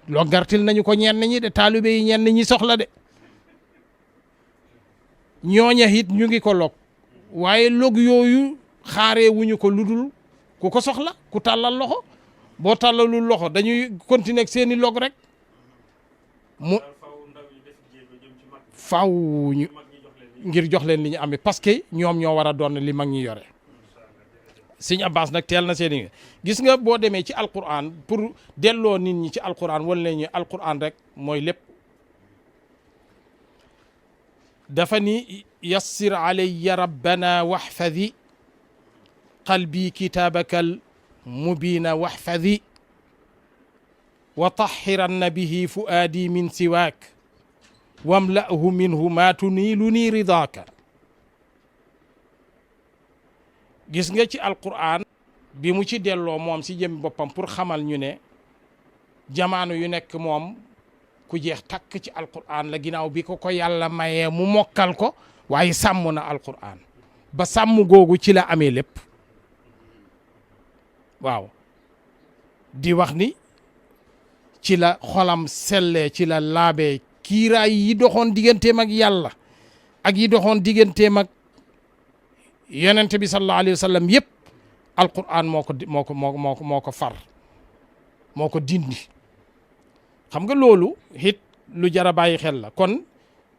loggartil nañu ko ñenn ñi de taalibe yi ñenn ñi soxla de ñooña it ñu ngi ko log waaye log yooyu xaaree wuñu ko ludul ku ko soxla ku tàllal loxo boo tàllalul loxo dañuy continuer ak seeni log rek mu faw ñu ngir jox leen li ñu amee parce que ñoom ñoo war a doon li mag ñi yore Sëñ Abbas nag teel na seeni gis nga boo demee ci alquran pour delloo nit ñi ci alquran wala leen ñu alquran rek mooy lépp dafa ni yassir alayya rabbana waxfadi qalbi kitabakal mubina waxfadi wa taxiranna bihi fuaadi min siwaak wamla'hu minhu ma tuniiluni ridaaka gis nga ci alquran bi mu ci delloo moom si jëm boppam pour xamal ñu ne jamaano yu nekk moom ku jeex takk ci alquran la ginnaaw bi ko yàlla mayee mu mokkal ko waaye sàmm na alquran ba sàmm googu ci la amee lépp waaw di wax ni ci la xolam sellee ci la laabee kiiraay yi doxoon digganteem ak yàlla ak yi doxoon digganteem ak yonent bi sallallahu alayhi wa sallam yëpp alquran moo ko far moo ko dindi xam nga loolu it lu jar a bàyyi xel la kon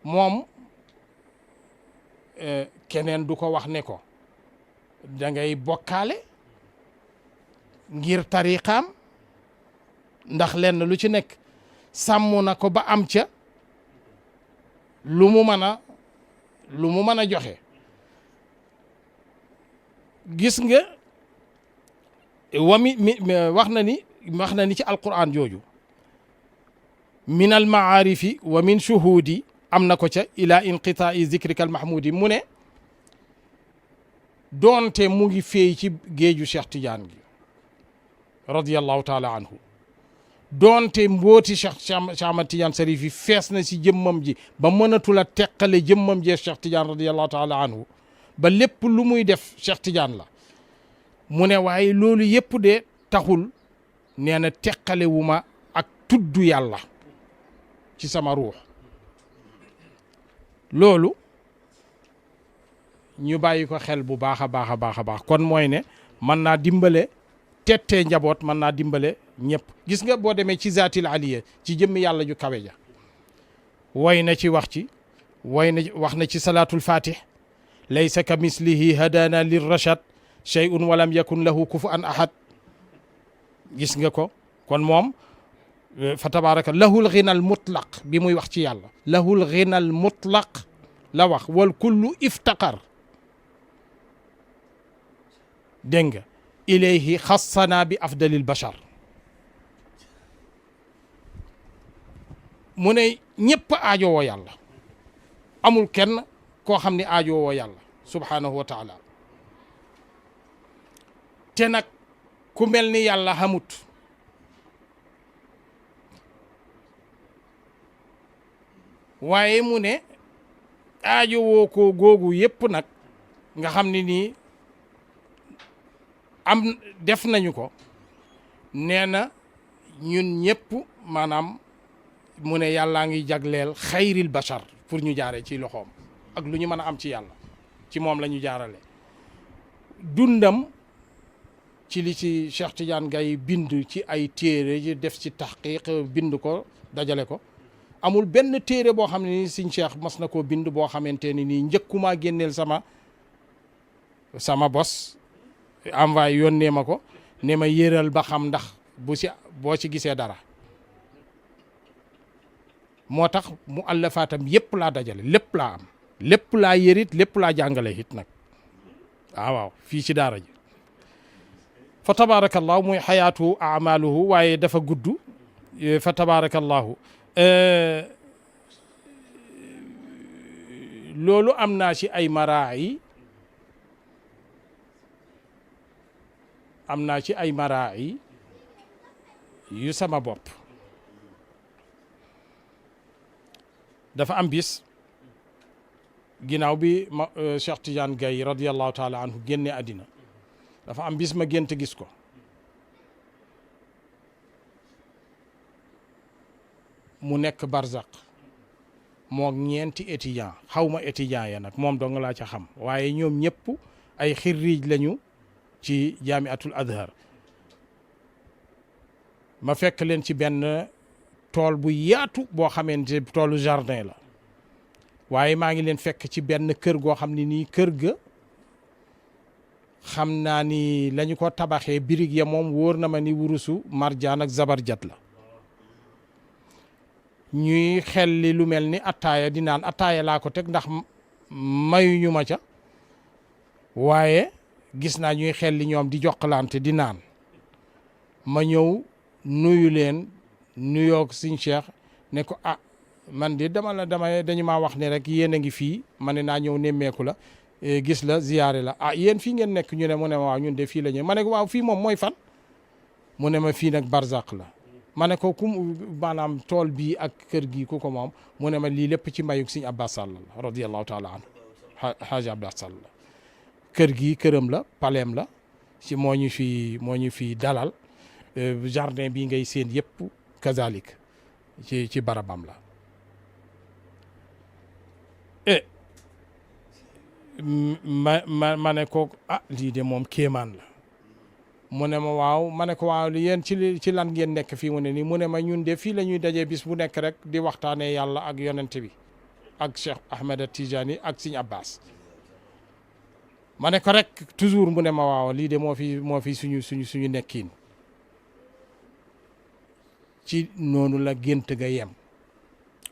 moom keneen du ko wax ne ko da ngay bokkaale ngir tariqaam ndax lenn lu ci nekk sàmm na ko ba am ca lu mu mën a joxe gis nga wax na ni ci alquran jooju min al maarifi wa min shuhudi am na ko ca ila inqitaai zikrika al mahmudi mu ne doonte mu ngi feey ci géeju Cheikh Tidiane gi radiyallahu taala anhu doonte mbooti Cheikh Ahmad Tidiane Sarif yi fees na si jëmmam ji ba mënatul a teqale jëmmam jee Cheikh Tidiane radiyallahu taala anhu ba lépp lu muy def Cheikh Tidiane la mu ne waaye loolu yëpp de taxul nee na teqale wu ma ak tudd yàlla ci sama ruux loolu ñu bàyyi ko xel bu baax a baax a baax a baax kon mooy ne mën naa dimbale tettee njaboot mën naa dimbale ñëpp gis nga boo demee ci zaatil aliya ci jëmmi yàlla ju kawe ja way na ci wax na ci salaatul fatih laysa ka mislihi hadana lir rashad shay'un walam yakun lahu kufuwan ahad gis nga ko kon moom fa tabaraka lahul ghinal mutlaq bi muy wax ci yàlla lahul ghinal mutlaq la wax wal kullu iftaqar dégg nga ilayhi xassana bi afdalil bashar mu ne ñëpp aajowoo yàlla amul kenn koo xam ne aajowoo yàlla subhanahu wa taala te nag ku mel ni yàlla xamut waaye mu ne aajo woo ko googu yépp nag nga xam ne nii am def nañu ko nee na ñun ñëpp maanaam mu ne yàllaa ngi jagleel xayril bashar pour ñu jaare ci loxoom ak lu ñu mën a am ci yàlla ci moom la ñu jaarale dundam ci li ci Cheikh Tidiane Gaye bind ci ay téere yi def ci taxqiq bind ko dajale ko amul benn téere boo xam ne ni Sëñ Cheikh mas na koo bind boo xamante ni nii njëkkumaa génneel sama bos envoyé yónnee ma ko ne ma yéral ba xam ndax boo ci gisee dara moo tax mu allafaatam yépp laa dajale lépp laa am lépp laa yërit lépp laa jàngale it nag waaw fii ci daara ji fa tabarakallahu muy xayaatu amaluhu waaye dafa gudd fa tabarakallahu loolu am naa ci ay maraayi yu sama bopp dafa am bis ginnaaw bi Cheikh Tidiane Gaye radiyallahu taala anhu génne àddina dafa am bis ma gént gis ko mu nekk barzaq moo ñeenti étudiant xawma étudiant ya nag moom dong laa ca xam waaye ñoom ñëpp ay xirriij lañu ci jaamiatul azhar ma fekk leen ci benn tool bu yaatu boo xamante toolu jardin la waaye maa ngi leen fekk ci benn kër goo xam ne nii kër ga xam naa ni lañu ko tabaxee birig ya moom wóor na ma ni wurusu marjaan ak zabarjat la ñuy xelli lu mel ni attaaya di naan attaaya laa ko teg ndax mayuñu ma ca waaye gis naa ñuy xelli ñoom di jokkalante di naan ma ñëw nuyu leen nuyoog Sëñ Cheikh ne ko man de dañu maa wax ne rek yéen a ngi fii ma ne naa ñëw nemmeeku la gis la ziyaare la yéen fii ngeen nekk ñu ne mu ne ma waaw ñun de fii la ñu ma ne ko waaw fii moom mooy fan mu ne ma fii nag barzaq la ma ne ko maanaam tool bii ak kër gi ku ko moom mu ne ma lii lépp ci mbayug Sëñ Abbas Sall la radiyallahu taala anhu Haaji Abbas Sall la kër gi këram la paleem la ci moo ñu fi dalal jardin bii ngay seen yëpp kazalik ci barabam la ma ne ko lii de moom kéemaan la mu ne ma waaw ma ne ko waaw yéen ci lan ngeen nekk fii mu ne nii mu ne ma ñun de fii la ñuy dajee bis bu nekk rek di waxtaanee yàlla ak yonent bi ak Cheikh Ahmed Tidiane ak Sëñ Abbas ma ne ko rek toujours mu ne ma waaw lii de moo fi suñu nekkiin ci noonu la gént ga yem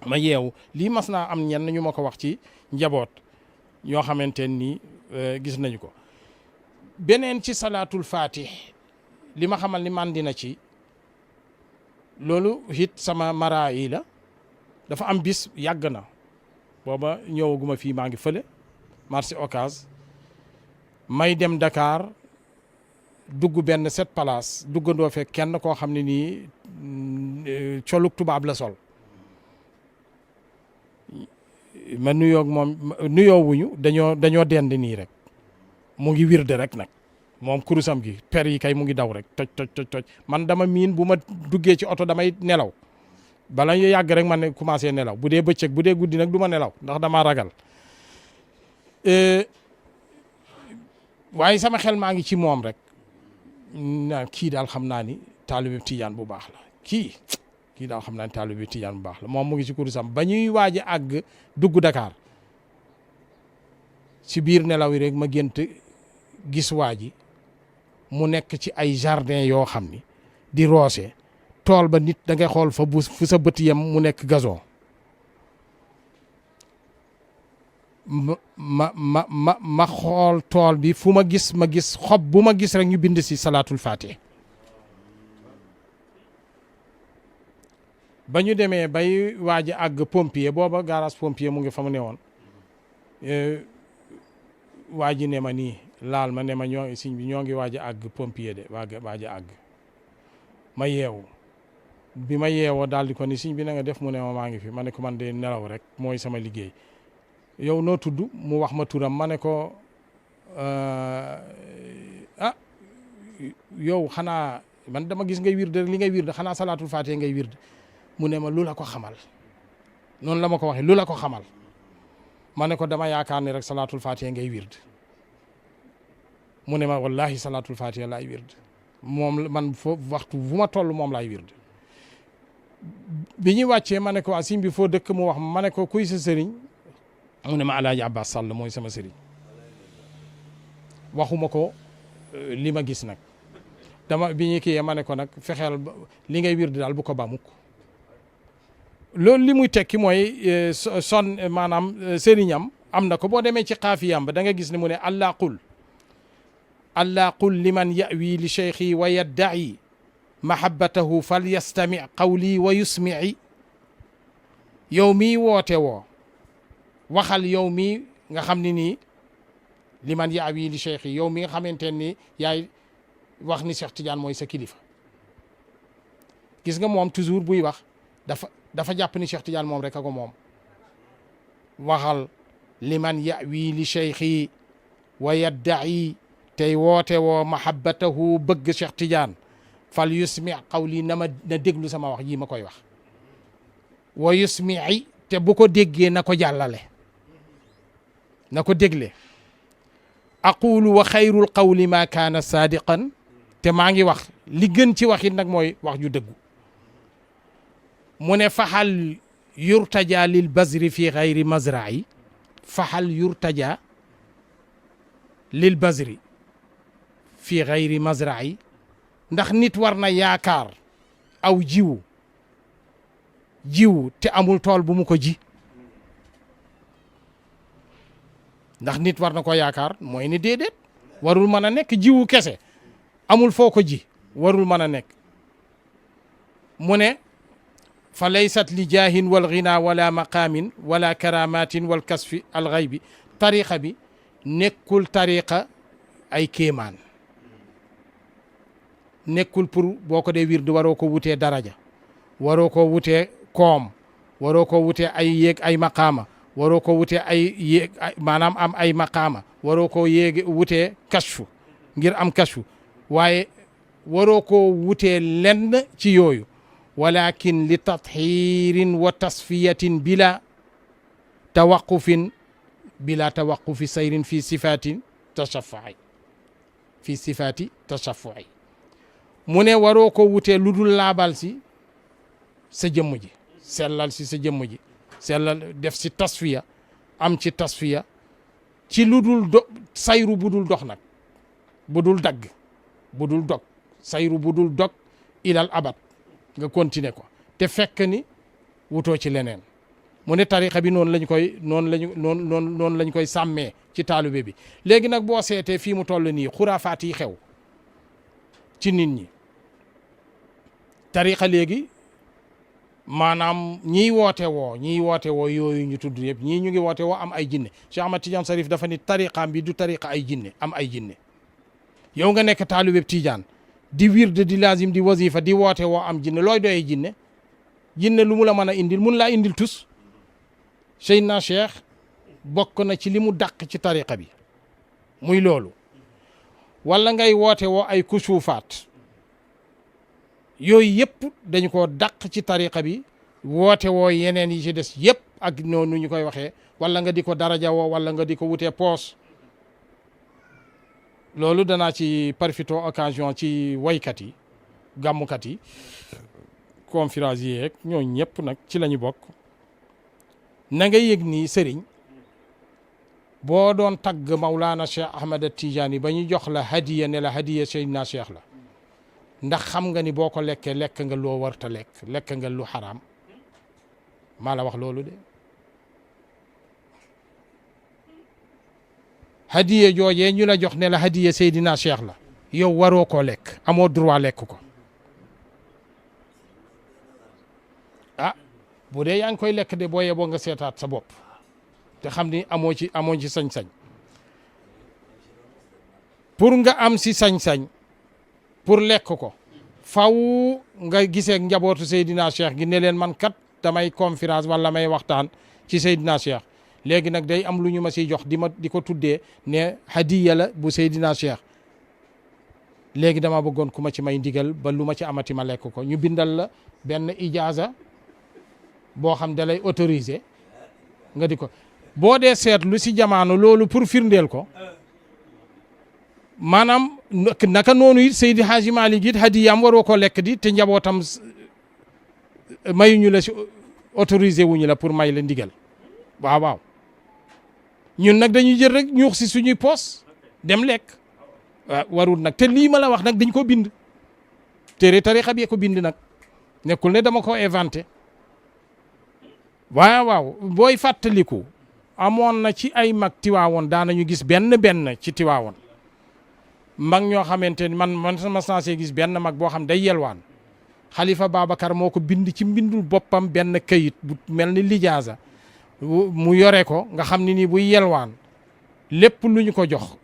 ma yeewu lii mas naa am ñenn ñu ma ko wax ci njaboot ñoo xamante ni gis nañu ko beneen ci salaatul fatih li ma xamal ni man dina ci loolu it sama mara yi la dafa am bis yàgg na booba ñëwaguma fii maa ngi fële marché Ocass may dem Dakar dugg benn set place duggandoo fekk kenn koo xam ne nii coluk tubaab la sol ma nuyoog moom nuyoowuñu dañoo dend nii rek mu ngi wirde rek nag moom kurusam gi per yi kay mu ngi daw rek toj man dama miin bu ma duggee ci oto damay nelaw bala ñu yàgg rek man ne commencé nelaw bu dee bëccëg bu dee guddi nag du ma nelaw ndax dama ragal waaye sama xel maa ngi ci moom rek kii daal xam naa ni taalibe Tijaan bu baax la kii daal xam naa ni taalibe Tijaan bu baax la moom mu ngi ci kurusam ba ñuy waaj a àgg dugg Dakar ci biir nelaw yi rek ma gént gis waa ji mu nekk ci ay jardin yoo xam ni di roose tool ba nit da ngay xool fu sa bët yem mu nekk gazon ma xool tool bi fu ma gis xob bu ma gis rek ñu bind si salaatul fatih ba ñu demee bay waaj a àgg pompier booba garage pompier mu ngi fa mu ne woon waa ji ne ma nii laal ma ne ma sëñ bi ñoo ngi waaj a àgg pompier de waaj a àgg ma yeewu bi ma yeewoo daal di ko ni sëñ bi na nga def mu ne ma maa ngi fi ma ne ko man de nelaw rek mooy sama liggéey yow noo tudd mu wax ma turam ma ne ko yow xanaa man dama gis ngay wirde li ngay wirde xanaa salaatul faatiha ngay wirde mu ne ma lu la ko xamal noonu la ma ko waxee lu la ko xamal ma ne ko dama yaakaar ne rek salaatul faatiha ngay wirde mu ne ma wallahi salaatul faatiha laay wirde moom man fo waxtu bu ma toll moom laay wirde bi ñuy wàccee ma ne ko sëñ bi foo dëkk mu wax ma ne ko kuy sa sëriñ mu ne ma Alaaji Abbas Sall mooy sama sëriñ waxuma ko li ma gis nag dama bi ñu kiyee ma ne ko nag fexeel li ngay wirde daal bu ko ba mukk loolu li muy tekki mooy maanaam sëriñam am na ko boo demee ci xaafiyam ba da nga gis ne mu ne allah qul liman yawi li cheikhi wa yadda'i mahabbatahu fal yastami qawli wa yusmi'i yow mii woote woo waxal yow mii nga xam ne nii liman yawi li cheikhi yow mi nga xamante ni yaay wax ni Cheikh Tidiane mooy sa kilifa gis nga moom toujours buy wax dafa jàpp ni Cheikh Tidiane moom rek a ko moom waxal liman yawi li cheikhi wa yadda'i tey woote woo mahabbatahu bëgg Cheikh Tidiane fal yusmi qawli na déglu sama wax yi ma koy wax wa yusmi'i te bu ko déggee na ko jàllale na ko dégle aqulu wa xayrul qawli ma kaana saadiqan te maa ngi wax li gën ci waxit nag mooy wax ju dëggu mu ne faxal yurtaja lil bazri fi xayri mazra'i faxal yurtaja lil bazri fi xayri mazra'i ndax nit war na yaakaar aw jiwu te amul tool bu mu ko ji ndax nit war na ko yaakaar mooy ni déedéet warul mën a nekk jiwu kese amul foo ko ji warul mën a nekk mu ne fa laysat li jaahin wal ghina wala maqaamin wala karamatin wal kasfi al ghaybi tariqa bi nekkul tariqa ay kéemaan nekkul pour boo ko dee wirdu waroo ko wutee daraja waroo ko wutee koom waroo ko wutee ay yéeg ay maqaama waroo ko wutee ay yéeg maanaam am ay maqaama waroo ko yéeg wutee kashfu ngir am kashfu waaye waroo ko wutee lenn ci yooyu walakin li tathirin wa tasfiyatin bila tawaqufi sayrin fi sifati tashaffu'i mu ne waroo ko wutee lu dul laabal si sa jëmm ji sellal si sa jëmm ji sellal def si tasfiya am ci tasfiya ci lu dul sayru bu dul dox nag bu dul dagg bu dul dog sayru bu dul dog ilal abad nga continuer ko te fekk ni wutoo ci leneen mu ne tariqa bi noonu lañ koy sàmmee ci taalube bi léegi nag boo seetee fii mu toll nii xuraafaat yi xew ci nit ñi tariqa léegi maanaam ñiy woote woo yooyu ñu tudd yëpp ñii ñu ngi woote woo am ay jinne Cheikh Ahmad Tidiane Sarif dafa ni tariqaam bi du tariqa ay jinne am ay jinne yow nga nekk taalube Tidiane di wirde di lazim di wazifa di woote woo am jinne looy doyee jinne lu mu la mën a indil mun laa indil tus Seydina Cheikh bokk na ci li mu dàq ci tariqa bi muy loolu wala ngay woote woo ay kusuufaat yooyu yëpp dañu ko dàq ci tariqa bi woote woo yeneen yi ci des yëpp ak noonu ñu koy waxee wala nga di ko daraja woo wala nga di ko wutee poos loolu danaa ci profito occasion ci waykat yi gàmmukat yi conférence yi yeeg ñooñu ñëpp nag ci la ñu bokk na nga yëg nii sëriñ boo doon tagg Maulana Cheikh Ahmed Tidiane ba ñu jox la hadiya ne la hadiya Seydina Cheikh la ndax xam nga ni boo ko lekkee lekk nga loo warta lekk nga lu xaraam maa la wax loolu de hadiya joojee ñu la jox ne la hadiya Seydina Cheikh la yow waroo koo lekk amoo droit lekk ko ah bu dee yaa ngi koy lekk de boo yeboo nga seetaat sa bopp te xam ni amoo ci sañ-sañ pour nga am si sañ-sañ pour lekk ko faw nga gisee ak njabootu Seydina Cheikh gi ne leen man kat damay conférence wala may waxtaan ci Seydina Cheikh léegi nag day am lu ñu ma siy jox di ko tuddee ne hadiya la bu Seydina Cheikh léegi dama bëggoon ku ma ci may ndigal ba lu ma ci amati ma lekk ko ñu bindal la benn ijaaza boo xam da lay autorisé nga di ko boo dee seetlu si jamaano loolu pour firndeel ko maanaam naka noonu it Seydi Hadji Malick it hadiyam waroo ko lekk di te njabootam mayuñu la si autorisé wuñu la pour may la ndigal waaw waaw ñun nag dañuy jël rek ñuux si suñuy poos dem lekk waaw warul nag te lii ma la wax nag dañ ko bind téere tarixa bi ko bind nag nekkul ne dama ko inventé waaw booy fàttaliku amoon na ci ay mag Tiwaawoon daanañu gis benn ci Tiwaawoon mag ñoo xamante ni man sama sensé gis benn mag boo xam day yelwaan Xalifa Babacar moo ko bind ci mbindul boppam benn kayit bu mel ni lijaasa mu yore ko nga xam ne nii buy yelwaan lépp lu ñu ko jox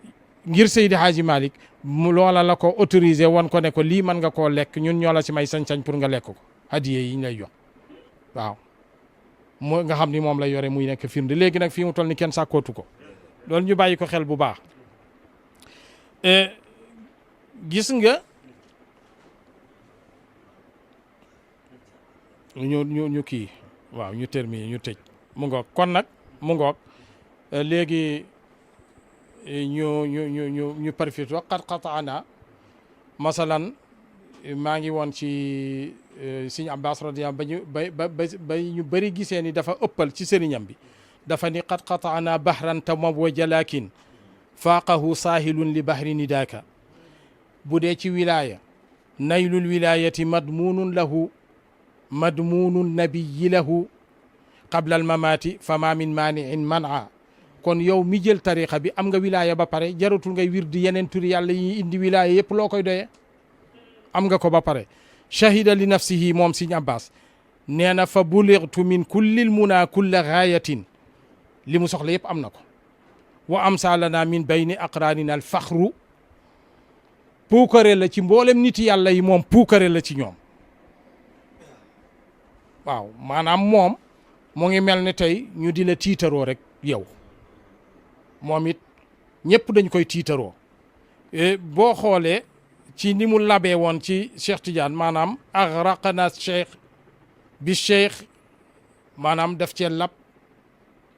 ngir Seydi Hadji Malick mu loola la ko autorisé woon ko ne ko lii mën nga koo lekk ñun ñoo la si may sañ-sañ pour nga lekk ko hadiye yi ñu lay jox waaw moo nga xam ni moom la yore muy nekk firnde léegi nag fii mu toll ni kenn sàkkootu ko loolu ñu bàyyi ko xel bu baax gis nga ñu kii waaw ñu terminer ñu tëj mu ngoog kon nag mu ngoog léegi ñu profité qad qataana masalan maa ngi woon ci Sëñ Abbas radiyallahu ba ñu bëri gisee ni dafa ëppal ci sëriñam bi dafa ni qad qataana bahran tamawwaja lakin faaqahu saahilun li bahri nidaaka bu dee ci wilaya naylul wilayati madmunun lahu madmunun nabiyyi lahu qabla al mamati fama min mani'in man'a kon yow mi jël tariqa bi am nga wilaya ba pare jaratul ngay wirdi yeneen turi yàlla yi indi wilaya yëpp loo koy doyee am nga ko ba pare shahida li nafsihi moom Sëñ Abbas nee na fa buligtu min kullil muna kulla gaayatin li mu soxla yëpp am na ko wa amsalana min bayni aqranina al faxru puukare la ci mboolem nit yàlla yi moom puukare la ci ñoom waaw maanaam moom mu ngi mel ne tey ñu di la tiitaroo rek yow moom it ñëpp dañ koy tiitaroo boo xoolee ci ni mu labee woon ci Cheikh Tidiane maanaam agraqana cheikh bi cheikh maanaam daf cee lab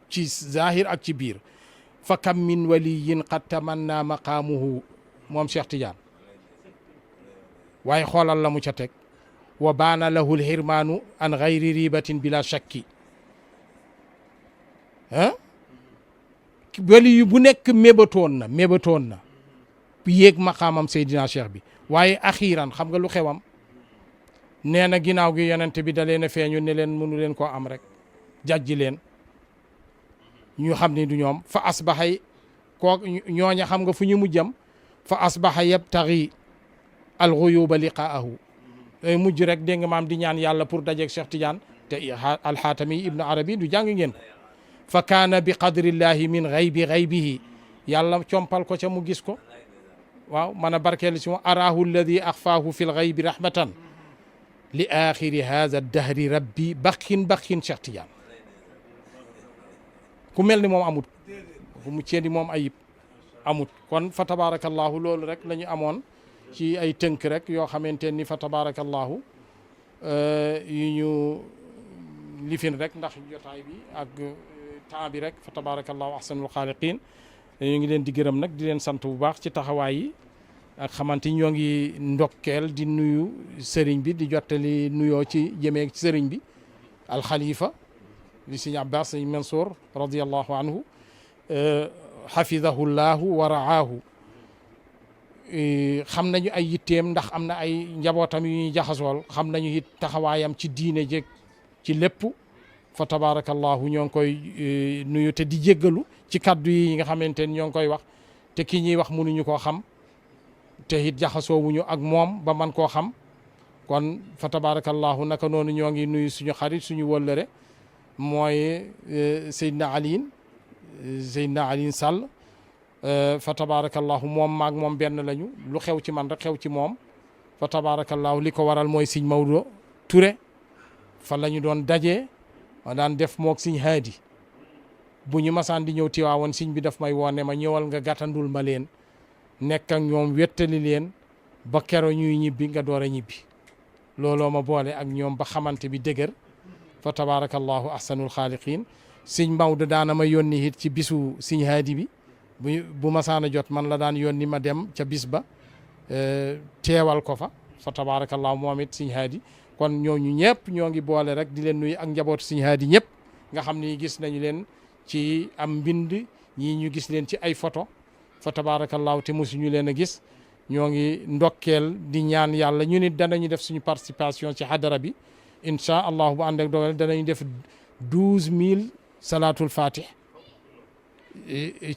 ci zahir ak ci biir fa kam min waliyin qad tamanna maqaamuhu moom Cheikh Tidiane waaye xoolal la mu ca teg wa baana lahu lhirmaanu an gayri ribatin bila shakki wali yu bu nekk mébatoon na yéeg maqaamam Seydina Cheikh bi waaye axiiran xam nga lu xewam nee na ginnaaw gi yonent bi da leen a feeñu ne leen mënu leen koo am rek jàjji leen ñu xam ne du ñoom fa asbaxay koo ñooña xam nga fu ñu mujjam fa asbaxa yabtaxi alxuyuba liqaahu day mujj rek dégg nga maam di ñaan yàlla pour dajeeg Cheikh Tidiane te alxaatami ibnu arabi du jàng ngeen ko fa kaana bi qadrillahi min xaybihi yàlla compal ko ca mu gis ko waaw man a barkeelu si moom araahu alladi axfaahu fi lxaybi rahmatan li axiri hada dahri rabbi bakkin Cheikh Tidiane ku mel ni moom amut ku mu cee di moom ayib amut kon fa tabarakallahu loolu rek la ñu amoon ci ay tënk rek yoo xamante ni fa tabarakallahu yu ñu lifin rek ndax jotaay bi ak temps bi rek fa tabarakallahu ahsanul xaaliqin ñu ngi leen di gërëm nag di leen sant bu baax ci taxawaay yi ak xamante ñoo ngi ndokkeel di nuyu sëriñ bi di jottali nuyoo ci jëmee ci sëriñ bi alxalifa li Sëñ Abbas Sëñ Mansour radiallahu anhu xafidahu llahu wa raahu xam nañu ay yitteem ndax am na ay njabootam yu ñuy jaxasool xam nañu it taxawaayam ci diine jeeg ci lépp fa tabarakallahu ñoo ngi koy nuyu te di jéggalu ci kaddu yi nga xamante ni ñoo ngi koy wax te kii ñuy wax mënuñu koo xam te it jaxasoowuñu ak moom ba man koo xam kon fa tabarakallahu naka noonu ñoo ngi nuyu suñu xarit suñu wëllëre mooy Seydina Aliin Sall fa tabarakallahu moom maag moom benn lañu lu xew ci man rek xew ci moom fa tabarakallahu li ko waral mooy Sëñ Maodo Touré fa la ñu doon dajee ma daan def moog Sëñ Haadi bu ñu masaan di ñëw Tiwaawoon sëñ bi daf may woone ma ñëwal nga gàttandul ma leen nekk ak ñoom wettali leen ba kero ñuy ñibbi nga door a ñibbi looloo ma boole ak ñoom ba xamante bi dëgër fa tabarakallahu ahsanul xaaliqiin Sëñ Maodo daana ma yónni it ci bisu Sëñ Haadi bi bu masaana jot man la daan yónni ma dem ca bis ba teewal ko fa tabarakallahu moom it Sëñ Haadi kon ñooñu ñëpp ñoo ngi boole rek di leen nuyu ak njabootu Sëñ Haadi ñëpp nga xam ni gis nañu leen ci am mbind ñii ñu gis leen ci ay photo fa tabarakallahu te mosuñu leen a gis ñoo ngi ndokkeel di ñaan yàlla ñu nit danañu def suñu participation ci hadara bi incha allah bu ànd ak dogal danañu def 12000 salatul fatih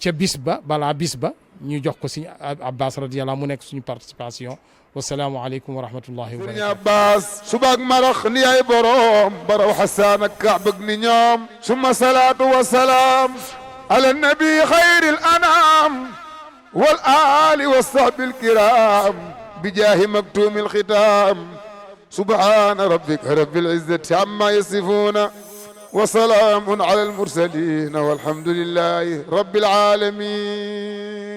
ca bis ba balaa bis ba ñu jox ko Sëñ Abbas radiyallahu mu nekk suñu participation wasalaamu aleykum wa rahmatullahi wa barakatuh. Sëñ Abbas subaak marax ni ay borom baraw xasaan ak kaabag ni ñoom summa salaatu wa salaam ala nabi xayril anam wal ali wa sahbil kiram bi jaahi maktumil xitaam subhaana rabbika rabbil izzati amma yasifuuna wa salaamun ala al mursalin walhamdulillahi rabbil alamin